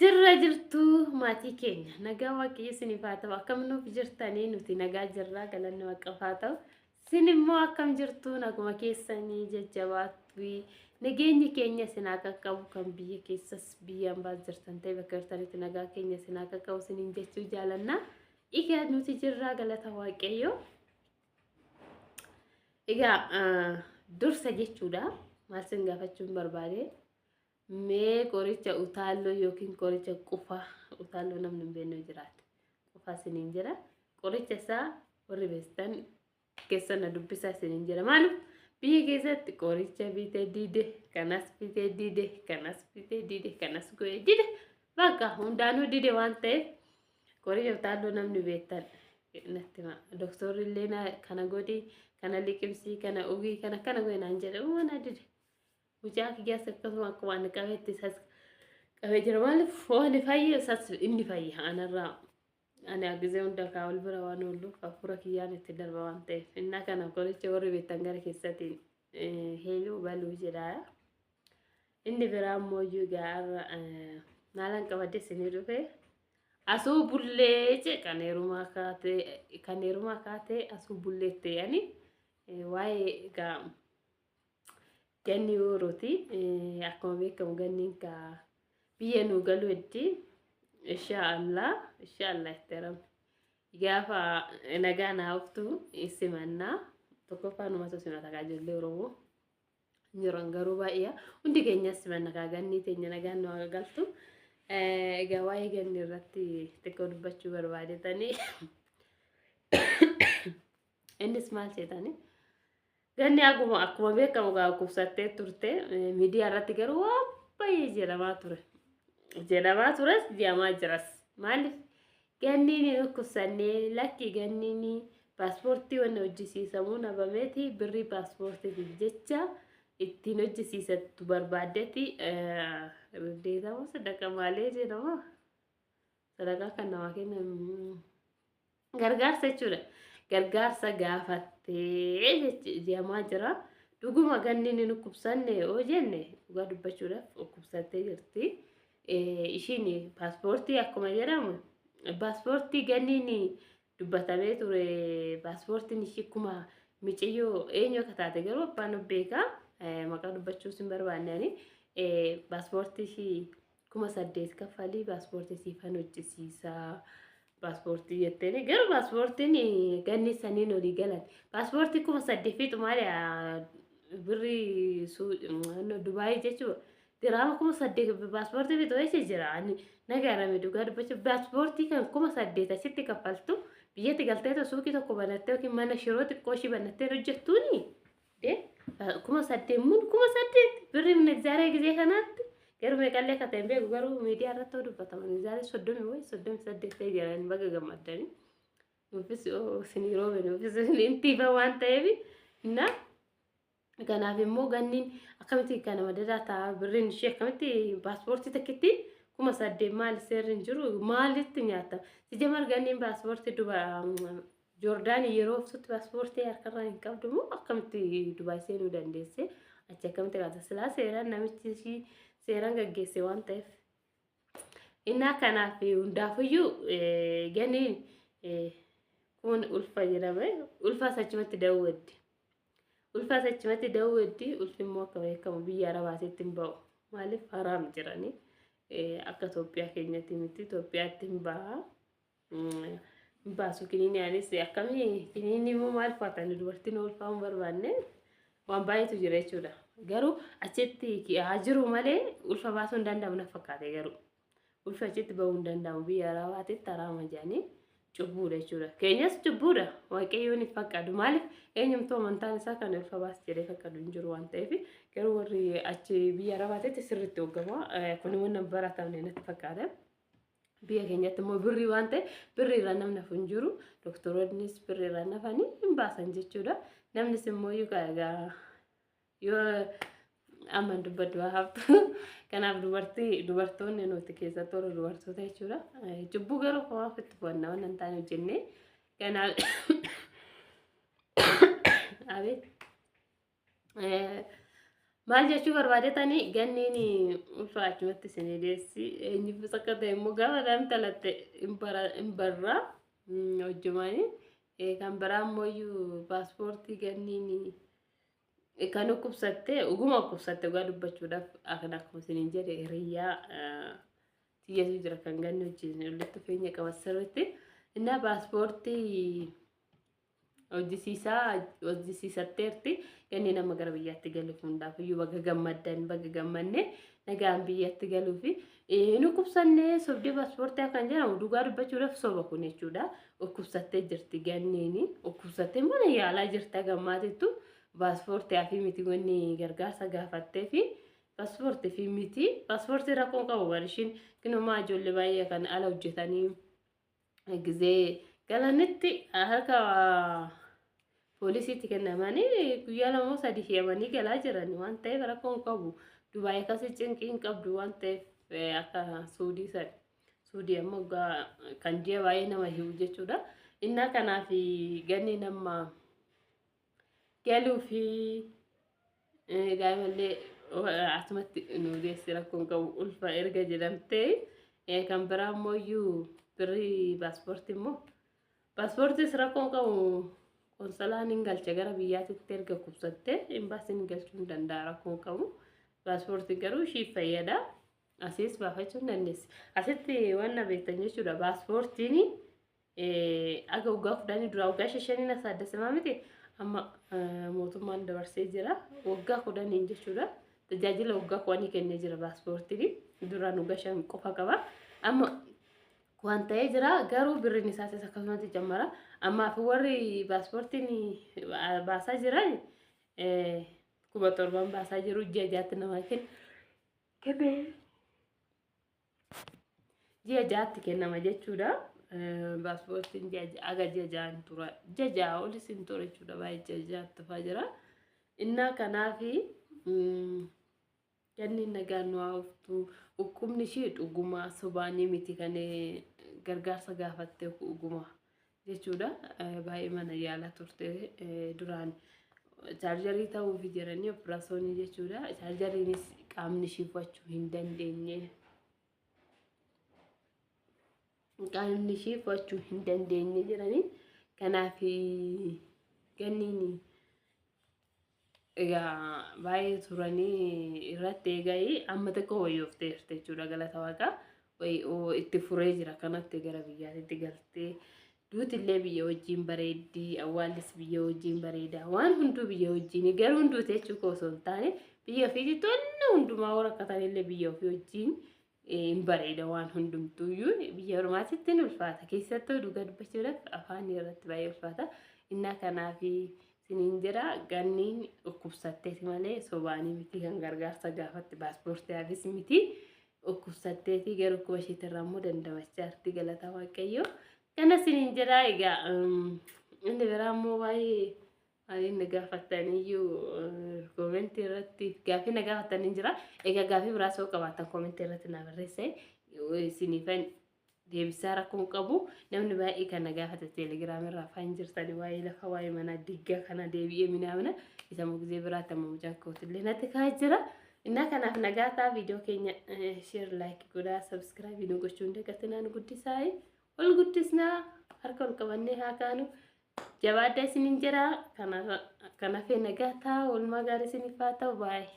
Jirra jirtuu maatii keenya nagaa waaqayyo isiniif haa ta'u. Akkam nuuf jirtanii? Nuti nagaa jirraa, galanni waaqaaf haa ta'u. Isin immoo akkam jirtuu? Naguma keessanii jajjabaattu, nageenyi keenya isin haa qaqqabu. Kan biyya keessas biyya ambaas jirtan ta'e, bakka jirtanitti nagaa keenya isin haa qaqqabu isiniin jechuu jaalannaa. Egaa nuti jirraa, galata waaqayyo. Egaa dursa jechuudha, maal isin gaafachuun barbaade? Mee qoricha utaalloo yookiin qoricha qufaa, utaalloo namni hin beekne jiraate, qufaa isiniin jira. Qoricha isaa warri beektan keessa na dubbisaa isiniin jira. Maaliif biyya keessatti qoricha bitee dide, kanas bitee dide, kanas bitee dide, kanas godhee dide, bakka hundaanuu dide waan ta'eef, qoricha utaalloo namni beektan natti hima. Doktorri illee kana godhi, kana liqimsii, kana ugii, kana kana godhi naan jedhe, uuma na dide. Mucaa kiyyaas akkasuma akkuma ani qabeetti isas qabee jira. Maaliif waan fayye isas inni fayya anarraa. Ani gisee hunda kaa wal bira waan oolluuf, hafuura kiyyaan itti darba waan ta'eef. Innaa kana qoricha warri beektan gara keessatiin heeluu baluu jedha. Inni biraa immoo iyyuu egaa har'a maalan qabadde isinii dhufe? Asuu bullee jee, kan heerumaa kaatee, kan heerumaa kaatee asuu bullee ta'anii, waa'ee egaa ganni yoorooti. Akkuma beekamu ganniin kaa biyya nu galu heddii. Inshaallah, inshaallah itti haramne. Gaafa nagaa naa uftu simannaa. Tokkoffaa numatu simata kaa, ijoollee Oromoo jiran garuu baay'ee hundi keenyas simanna kaa, ganni teenya nagaan nu haa galtu. Egaa waa'ee ganni irratti xiqqoo dubbachuu barbaadetanii, innis maal seetanii? Ganni akkuma beekamu gaa dhukkubsattee turte. Miidiyaa irratti garuu waan baay'ee jedhamaa ture. Jedhamaa tures, jedhamaa jiras. Maaliif ganniin hin dhukkubsannee? Lakki, ganniin paaspoortii wanna hojjisiisamuu nabameeti, birrii paaspoortiitiif jecha ittiin hojjisiisattu barbaaddeeti. Deetamu sadaqa maalee jedhama. Sadaqaa kan namaa kennan gargaarsa jechuudha. Gargaarsa gaafattee jedhamaa jira. Dhuguma ganni ni dhukkubsanne yoo jenne, dhugaa dubbachuudhaaf dhukkubsattee jirti. Ishiin paaspoortii, akkuma jedhamu paaspoortii ganniin dubbatamee ture, paaspoortiin ishii akkuma miciyyoo eenyu akka taate garuu abbaan of beekaa, maqaa dubbachuus hin barbaanne ani. Paaspoortii ishii 8,000 kaffalii paaspoortii siifan hojjisiisaa paaspoortii jetteeni, garuu paaspoortiin ganni saniin olii galan paaspoortii 8,000 fixu maali birrii Dubaayii jechuudha. Diraama 8,000 paaspoortii fixu eessa jira? Ani nagaarame dhugaa dubbachuuf, paaspoortii kan 8,000 achitti kaffaltu biyyatti galteetu suuqii tokko banattee yookiin mana shiroo xiqqoo ishii banattee hojjettuuni. 8,000 mun 8,000 birrii minzaaree gisee kanaatti garuu meeqallee akka ta'e hin beeku, garuu miidiyaa irratti yoo dubbatama minzaaree 30 wayi 38 ta'e jiran. Baga gammaddanii, nuufis isinii roobe, nuufis isiniin waan ta'eef. Na kanaaf immoo ganniin akkamitti kana madadaa ta'a? Birriin ishee akkamitti paaspoortii takkitti 8,000? Maali, seerri hin jiru? Maalitti nyaata sijamar? Ganniin paaspoortii duba Joordaanii yeroo obsutti paaspoortii harkarraa hin qabdu moo akkamitti Dubaay seenuu dandeesse? Achi akkamitti kaata? Silaa seeraan namichi ishii seeraan gaggeesse waan ta'eef. Innaa kanaaf hundaafuyyuu ganniin kun ulfa jedhame, ulfaas achumatti da'uu weddi. Ulfaas achumatti da'uu weddi. Ulfi immoo akka beekamu biyya Arabaatitti hin ba'u. Maaliif haraam jiranii? Akka Itoophiyaa keenyatti miti, Itoophiyaatti hin ba'a. Hin baasu kiniini. Anis akkamii kiniini immoo maal faatani dubartiin ulfaa'uu hin barbaanne, waan baay'eetu jira jechuudha. Garuu achitti haa jiru malee ulfa baasuu hin danda'amu na fakkaate garuu. Ulfa achitti bahuu hin danda'amu, biyya Arabaatitti haraama jedhanii, cubbuudha jechuudha. Keenyas cubbuudha, waaqayyoon hin faqqadu. Maaliif eenyumtuu amantaan isaa kan ulfa baas jedhee faqqadu hin jiru waan ta'eef, garuu warri achi biyya Arabaatitti sirriitti hoggama. Kun immoo baratamne natti fakkaata. Biyya keenyatti immoo birrii waan ta'e, birrii irraa namni hafu hin jiru. Doktoroonnis birrii irraa nafanii hin baasan jechuudha. Namnis immoo egaa yoo amman dubbaddu haa haftu. Kanaaf dubartii, dubartoonni nuti keessattuu warra dubartoota jechuudha. Cubbuu garuu homaa ofitti bu'anna waan hin taane hojjennee. Kanaaf abeet. Maal jechuu barbaadetanii ganniin ulfa achumatti isinii deessi. Eenyuufis akka ta'e immoo gaafa daa'imni dhalatte hin barraa hojjumaanii. Kan biraa immoo iyyuu paaspoortii ganniin kan dhukkubsatte dhuguma dhukkubsatte dhugaa dubbachuudhaaf kan akkuma isiniin jedhe hiriyyaa tiyyatu jira kan ganni wajjin walitti dhufeenya qaba sirriitti. Innaa paaspoortii hojjisiisaa hojjisiisatteerti. Ganni nama gara biyyaatti galuuf hundaaf iyyuu baga gammaddan, baga gammanne nagaan biyyatti galuufi. Hin dhukkubsannee sobdee paaspoortii kan jedhamu dhugaa dubbachuudhaaf soba kun jechuudha. Dhukkubsattee jirti ganniini. Dhukkubsattee mana yaalaa jirti gammaatittu paaspoortii hafi miti wanni gargaarsa gaafattee fi paaspoortii fi miti. Paaspoortii rakkoon qabu barishiin kinumaa ijoollee baay'ee kan ala hojjetanii gizee galanitti harka poolisiitti kennamanii guyyaa 2 3 hiyamanii galaa jiran waan ta'eef rakkoon qabu. Dubaay akkasii cinqii hin qabdu waan ta'eef akka Suudii sana. Suudii ammoo kan ji'a baay'ee nama hiwu jechuudha. Innaa kanaaf ganni nama galuu fi daa'imallee asumatti nu deessi rakkoon qabu ulfa erga jedhamtee. Kan biraa immoo iyyuu birrii paaspoortii immoo paaspoortiis rakkoon qabu, konsolaan hin galcha gara biyyaatitti erga kubsattee imbaasiin galchuu hin danda'a, rakkoon qabu. Paaspoortii garuu ishiif fayyada. Asiis baafachuu hin dandeessi. Asitti waan na beektan jechuudha, paaspoortiin aga waggaa 10 dura waggaa 5 as addasimaa miti, amma mootummaan dabarsee jira waggaa 10n jechuudha. Tajaajila waggaa 10 kennee jira paaspoortiin. Duraan waggaa 5 qofa qaba. Amma waan ta'ee jira garuu birriin isaatis akkasumatti jammara. Ammaaf warri paaspoortiin baasaa jiran 7,000 baasaa jiru, ji'a 6tti namaa kenna. Ji'a 6tti kennama jechuudha. Paaspoortiin aga ji'a 6 hin tura. Ji'a 6 olis hin tura jechuudha. Baay'ee ji'a 6tti dhufaa jira. Innaa kanaafi ganni nagaan nu haa ooftu. Dhukkubni ishee dhuguma, sobaanii miti kan gargaarsa gaafatte, dhuguma jechuudha. Baay'ee mana yaalaa turte duraan surgery ta'uuf jedhanii operaasyoonii jechuudha. Surgeryinis qaamni ishee fudhachuu hin dandeenye. Qaamni ishee fudhachuu hin dandeenye jedhanii. Kanaaf ganniin egaa baay'ee turanii irratti eegayi amma xiqqoo wayyoofteerti jechuudha, galata waaqaa. Itti furee jira kanatti gara biyyaatti galtee duutillee biyya wajjin bareeddii, awwaallis biyya wajjin bareeda, waan hunduu biyya wajjin. Garuu hunduuti jechuu koo osoo hin taane, biyya ofiitti tonna hundumaa warra akkatanillee biyya ofii wajjin hin bareeda waan hundumtuuyyuu. Biyya ormaatitti hin ulfaata, keessattuu dhugaa dubbachuudhaaf afaan irratti baay'ee ulfaata. Innaa kanaaf siniin jira, ganniin dhukkubsatteeti malee sobaanii miti kan gargaarsa gaafatti, paaspoortii haafis miti, dhukkubsatteeti. Garuu dhukkuba isheetirraa immoo dandamachaa jirti, galata waaqayyoo. Kana siniin jira. Egaa inni biraa immoo baay'ee ani na gaafattaniyyuu koomentii irratti gaaffii na gaafattanii jira. Egaa gaaffii biraas yoo qabaattan koomentii irratti na barreesse, isiniifan deebisaa, rakkoon qabu. Namni baay'ee kan na gaafate teelegiraamii irraa afaan jirtani waa'ee lafa, waa'ee mana diggaa kana deebi'ee minaamina isa mugzee biraatti amma mucaan kootillee natti kaa'aa jira. Innaa kanaaf nagaa ta'a. Viidiyoo keenya share, like godhaa, subscribe nu gochuu hin dagatinaa, nu guddisaa, ol guddisnaa, harka ol qabannee haa kaanu. Jabaadhaa isiniin jira. Kanaaf nagaa ta'a, oolmaa gaarii isiniif haa ta'u, baay'ee.